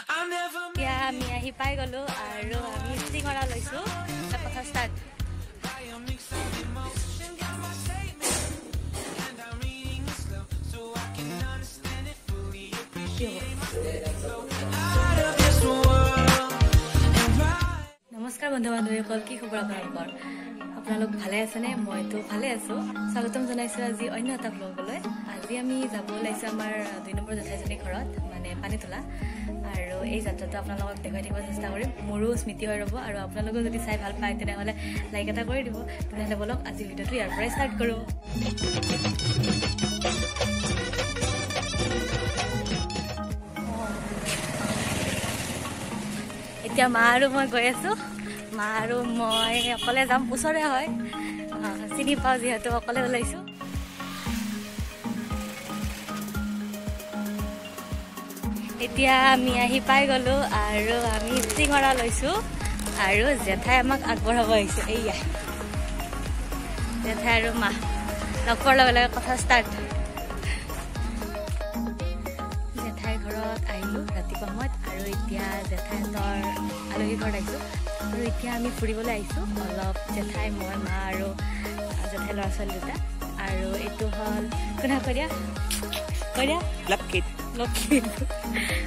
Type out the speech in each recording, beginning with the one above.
এতিয়া আমি আহি পাই গ'লোঁ আৰু আমি চিঙৰা লৈছোঁ। কথা ষ্টাৰ্ট। নমস্কাৰ বন্ধু বান্ধৱীসকল, কি খবৰ আপোনালোকৰ? আপোনালোক ভালে আছেনে? মইতো ভালে আছোঁ। স্বাগতম জনাইছোঁ আজি অন্য এটা ব্লগলৈ। আজি আমি যাব ওলাইছোঁ আমাৰ 2 নম্বৰ জেঠাইজনীৰ ঘৰত, মানে পানীতোলা। আৰু এই যাত্ৰাটো আপোনালোকক দেখুৱাই থাকিব চেষ্টা কৰিম, মোৰো স্মৃতি হৈ ৰ'ব। আৰু আপোনালোকেও যদি চাই ভাল পায় তেনেহ'লে লাইক এটা কৰি দিব। তেনেহ'লে ব'লক আজি ভিডিঅ'টো ইয়াৰ পৰাই ষ্টাৰ্ট কৰোঁ। এতিয়া মা আৰু মই গৈ আছোঁ। মা আৰু মই অকলে যাম, ওচৰে হয়, চিনি পাওঁ যিহেতু অকলে ওলাইছোঁ। এতিয়া আমি আহি পাই গ'লোঁ আৰু আমি চিঙৰা লৈছোঁ আৰু জেঠাই আমাক আগবঢ়াব আহিছে। এইয়া জেঠাই আৰু মা লগ পোৱাৰ লগে লগে কথা ষ্টাৰ্ট। জেঠাইৰ ঘৰত আহিলোঁ ৰাতিপুৱা সময়ত আৰু এতিয়া জেঠাইহঁতৰ আলহী ঘৰত আহিছোঁ। আৰু এতিয়া আমি ফুৰিবলৈ আহিছোঁ অলপ, জেঠাই, মই, মা আৰু জেঠাই ল'ৰা ছোৱালী দুটা। আৰু এইটো হ'ল কোনে কৈ দিয়া, কৈ দিয়া, লক্ষিত। লক্ষিত,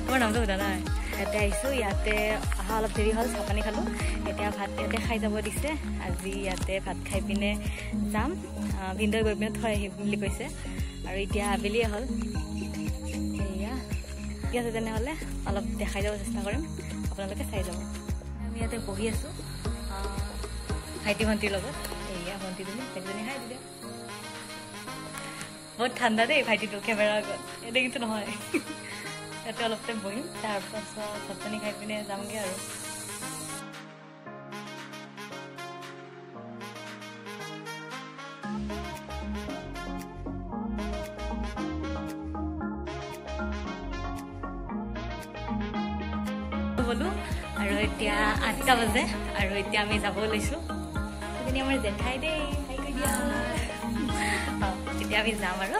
তোমাৰ নামটো সোধা নাই। ইয়াতে আহিছোঁ, ইয়াতে অহা অলপ দেৰি হ'ল, চাহ পানী খালোঁ। এতিয়া ভাত ইয়াতে খাই যাব দিছে। আজি ইয়াতে ভাত খাই পিনে যাম, ভিনদেউ গৈ পিনে থৈ আহিম বুলি কৈছে। আৰু এতিয়া আবেলিয়ে হ'ল। এয়া ঠিক আছে, তেনেহ'লে অলপ দেখাই যাব চেষ্টা কৰিম, আপোনালোকে চাই যাব। আমি ইয়াতে বহি আছোঁ ভাইটি ভণ্টিৰ লগত। এয়া ভণ্টিজনী, ভাইটিজনী হাই দিলে। বহুত ঠাণ্ডা দেই ভাইটিটো কেমেৰাৰ আগত, ইয়াতে কিন্তু নহয়। ইয়াতে অলপ টাইম বহিম, তাৰপাছত ভাত পানী খাই পিনে যামগৈ আৰু। গ'লোঁ আৰু এতিয়া 8টা বাজে আৰু এতিয়া আমি যাব লৈছোঁ। সেইখিনি আমাৰ জেঠাই দেই, হাই কৈ দিয়া। অঁ, এতিয়া আমি যাম আৰু।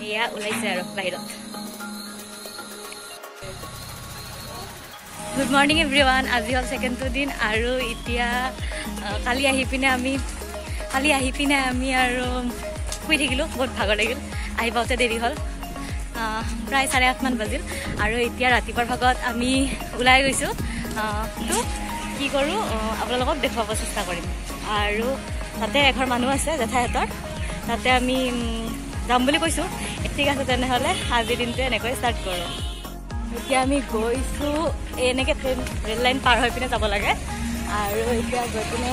এয়া ওলাইছে আৰু বাহিৰত। গুড মৰ্ণিং এভৰিৱান, আজি হ'ল ছেকেণ্ডটো দিন। আৰু এতিয়া কালি আহি পিনে আমি আৰু শুই থাকিলোঁ, বহুত ভাগৰ লাগিল। আহি পাওঁতে দেৰি হ'ল, প্ৰায় 8:30মান বাজিল। আৰু এতিয়া ৰাতিপুৱাৰ ভাগত আমি ওলাই গৈছোঁ। তো কি কৰোঁ আপোনালোকক দেখুৱাব চেষ্টা কৰিম। আৰু তাতে এঘৰ মানুহ আছে জেঠাইহঁতৰ, তাতে আমি যাম বুলি কৈছোঁ। ঠিক আছে, তেনেহ'লে আজিৰ দিনটো এনেকৈ ষ্টাৰ্ট কৰোঁ। এতিয়া আমি গৈছোঁ, এনেকৈ ট্ৰেইন ৰেল লাইন পাৰ হৈ পিনে যাব লাগে। আৰু এতিয়া গৈ পিনে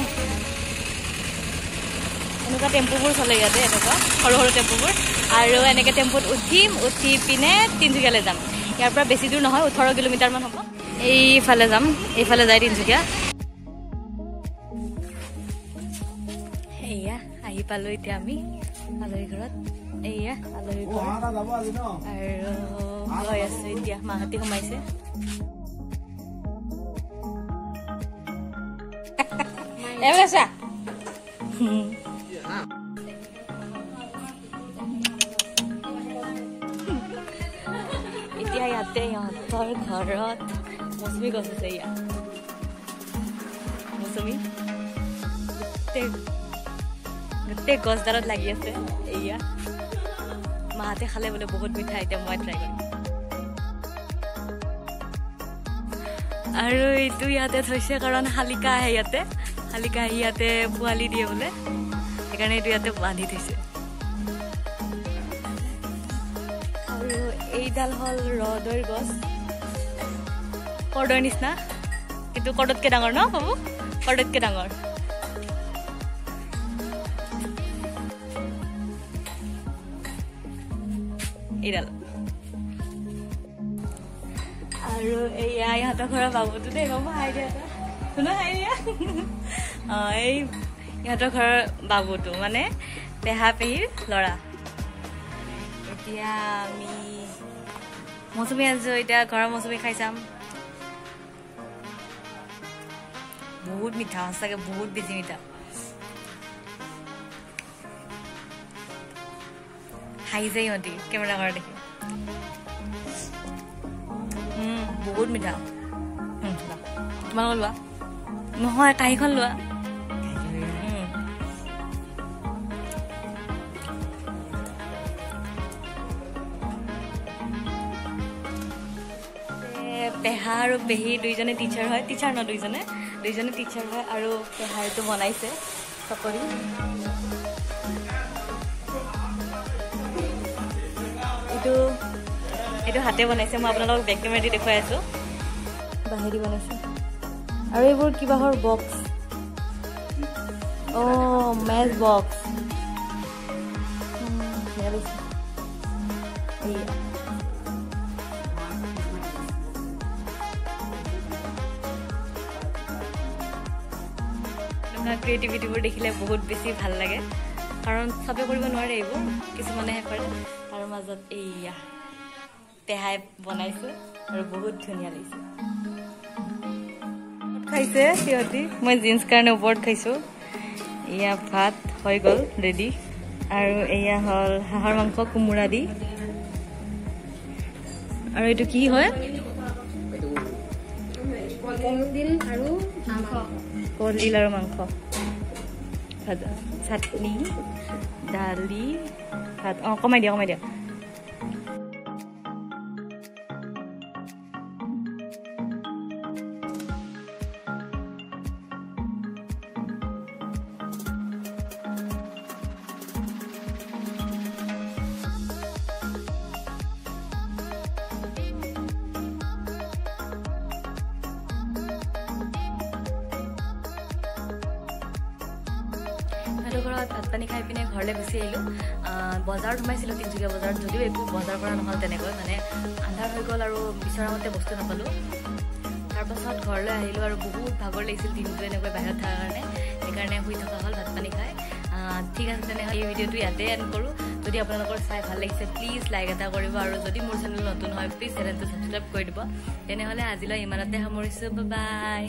এনেকুৱা টেম্পুবোৰ চলে ইয়াতে, এনেকুৱা সৰু সৰু টেম্পুবোৰ। আৰু এনেকৈ টেম্পুত উঠিম, উঠি পিনে তিনিচুকীয়ালৈ যাম। ইয়াৰ পৰা বেছি দূৰ নহয়, 18 কিলোমিটাৰমান হ'ব। এইফালে যাম, এইফালে যায় তিনিচুকীয়া। এয়া আহি পালোঁ এতিয়া আমি আলহী ঘৰত। এয়া আলহী ঘৰ আৰু গৈ আছোঁ এতিয়া। মাহঁতি সোমাইছে। এতিয়া ইয়াতে ইহঁতৰ ঘৰত মৌচুমী গছ আছে। ইয়াত মৌচুমী গোটেই গোটেই গছডালত লাগি আছে। এয়া মাহঁতে খালে বোলে বহুত মিঠা, এতিয়া মই ট্ৰাই কৰিম। আৰু এইটো ইয়াতে থৈছে কাৰণ শালিকা আহে ইয়াতে, শালিকা আহি ইয়াতে পোৱালি দিয়ে বোলে, সেইকাৰণে এইটো ইয়াতে বান্ধি থৈছে। আৰু এইডাল হ'ল ৰহদৈৰ গছ, কৰ্দৈৰ নিচিনা, কিন্তু কৰ্দতকৈ ডাঙৰ ন বাবু, কৰ্দতকৈ ডাঙৰ। এইডাল। আৰু এয়া ইহঁতৰ ঘৰৰ বাবুটো দেই, বাবু হাই দিয়া এটা, শুনো হাই দিয়া। অঁ, এই ইহঁতৰ ঘৰৰ বাবুটো মানে পেহা পেহীৰ ল'ৰা। এতিয়া আমি মৌচুমী আনিছোঁ, এতিয়া ঘৰৰ মৌচুমী খাই চাম। বহুত মিঠা, সঁচাকৈ বহুত বেছি মিঠা। হাঁহিছে ইহঁতি কেমেৰা কৰা দেখি। বহুত মিঠা। তোমালোকৰ লোৱা নহয়, কাঁহীখন লোৱা। পেহা আৰু পেহী দুইজনে টিচাৰ হয়, টিচাৰ ন দুইজনে দুইজনে টিচাৰ হয়। আৰু পেহাইটো বনাইছে চকৰি। এইটো এইটো হাতে বনাইছে, মই আপোনালোকক বেক কেমেৰা দি দেখুৱাই আছোঁ। বাঁহেদি বনাইছে। আৰু এইবোৰ কিবাহৰ বক্স, অঁ মেচ বক্স। এইয়া ক্ৰিয়েটিভিটিবোৰ দেখিলে বহুত বেছি ভাল লাগে, কাৰণ চবে কৰিব নোৱাৰে এইবোৰ, কিছুমানেহে কৰে। তাৰ মাজত এইয়া পেহাই বনাইছে আৰু বহুত ধুনীয়া লাগিছে। খাইছে সিহঁতি, মই জিন্স কাৰণে ওপৰত খাইছোঁ। এয়া ভাত হৈ গ'ল ৰেডি। আৰু এয়া হ'ল হাঁহৰ মাংস কোমোৰা দি। আৰু এইটো কি হয়? কলডিল আৰু মাংস ভাজা, চাটনি, দালি, ভাত। অঁ কমাই দিয়া, কমাই দিয়া। ঘৰত ভাত পানী খাই পিনে ঘৰলৈ গুচি আহিলোঁ। বজাৰত সোমাইছিলোঁ, তিনিচুকীয়া বজাৰত, যদিও একো বজাৰ কৰা নহ'ল তেনেকৈ, মানে আন্ধাৰ হৈ গ'ল আৰু বিচৰা মতে বস্তু নাপালোঁ। তাৰপাছত ঘৰলৈ আহিলোঁ আৰু বহুত ভাগৰ লাগিছিল দিনটো এনেকৈ বাহিৰত থকাৰ কাৰণে, সেইকাৰণে শুই থকা হ'ল ভাত পানী খাই। ঠিক আছে, তেনেহ'লে এই ভিডিঅ'টো ইয়াতে এণ্ড কৰোঁ। যদি আপোনালোকৰ চাই ভাল লাগিছে প্লিজ লাইক এটা কৰিব, আৰু যদি মোৰ চেনেল নতুন হয় প্লিজ চেনেলটো ছাবস্ক্ৰাইব কৰি দিব। তেনেহ'লে আজিলৈ ইমানতে সামৰিছোঁ, বাই।